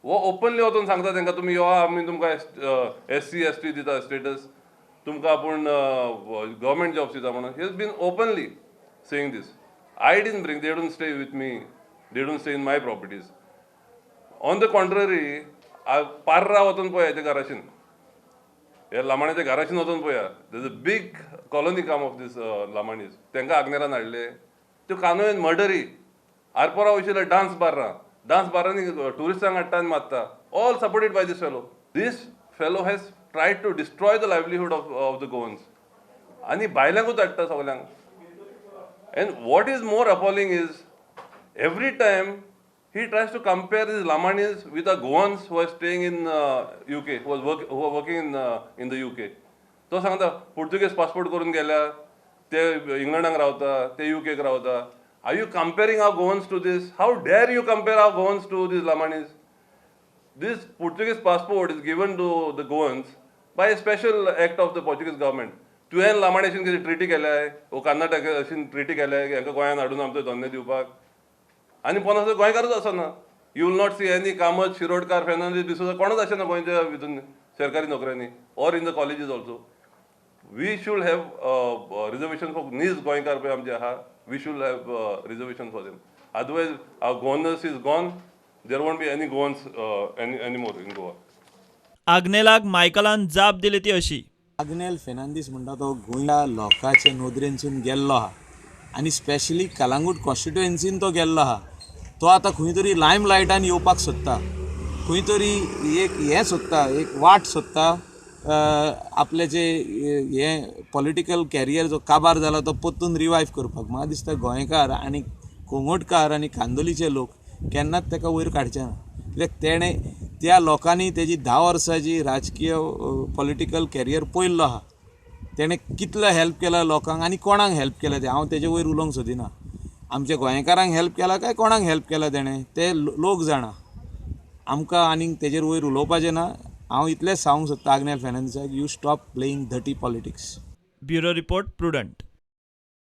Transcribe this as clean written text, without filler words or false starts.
हो ओपनली वचून सांगता तांकां, तुमी यो, आमी तुमकां एस सी, एस टी दिता स्टेटस, तुमकां आपूण गव्हर्मेंट जॉब्स दिता म्हणून. He has been openly saying this. I didn't bring, they don't stay with me, they don't stay in my properties. On the contrary, Parra वचून पळय, हेच्या घराशीन, ह्या लामाण्याच्या घराशीन वचून पळया, there's a big colony come of this Lamanis. तांकां आग्नेलान हाडले. त्यो कानोयन मर्डरी Arpora वयशिल्ले dance बार्रां, डान्स बारांनी ट्युरिस्टांक हाडटा आनी मारता, all supported by this fellow. This fellow has tried to destroy the livelihood of the Goans आनी भायल्यांकूच हाडटा सगल्यांक. And what is more appalling is every time he tries to compare these Lamanis with the Goans who are staying in UK, who are working in the UK. तो सांगता, पुर्तुगेज passport करून गेल्या ते इंग्लंडाक रावता, ते युकेक रावता. Are you comparing our Goans to this? How dare you compare our Goans to this Lamanis? This Portuguese passport is given to the Goans by a special act of the Portuguese government. तुवें लामाणेशीन कितें treaty केल्याय वो कर्नाटकाशीन treaty केल्याय हांकां गोंयांत हाडून आमचो धंदे दिवपाक? आनी पोनासो गोंयकारूच आसना. You will not see any Kamat, Shirodkar, Fernandes, D'Souza, कोणूच आसना गोंयच्या भितून सरकारी नोकऱ्यांनी or in the colleges also. We should have reservation for नीज गोंयकार पळय आमचे आहा, we should have reservation for them. Otherwise our Goanness is gone. There won't be any Goans any more in Goa. आग्नेलाक मायकलान जाप दिली ती अशी. आग्नेल फेर्नांदीस म्हणटा तो गोंयच्या लोकांचे नदरेनसून गेल्लो आहा आनी स्पेशली कलांगूट कॉन्स्टिट्युएन्सीन तो गेल्लो आहा. तो आतां खंय तरी लायम लायटान येवपाक सोदता, खंय तरी एक हें सोदता, एक वाट सोदता, आपलें जे हें पॉलिटिकल कॅरियर जो काबार जाला तो परतून रिवायव करपाक. म्हाका दिसता गोंयकार आनी कोंगोटकार आनी कांदोलीचे लोक केन्नाच ताका वयर काडचे ना, कित्याक तेणें त्या लोकांनी तेजी 10 वर्सांची राजकीय पॉलिटिकल कॅरियर पळयल्लो आहा. तेणें कितलो हेल्प केला लोकांक आनी कोणाक हेल्प केला तें हांव तेजे वयर उलोवंक सोदिना. आमच्या गोंयकारांक हेल्प केला काय कोणाक हेल्प केला तेणें ते लोक जाणा. आमकां आनीक तेजेर वयर उलोवपाचें ना. हांव इतलेंच सांगूंक सोदता Agnel फेर्नांदीसाक, you stop playing dirty politics. Bureau report, Prudent.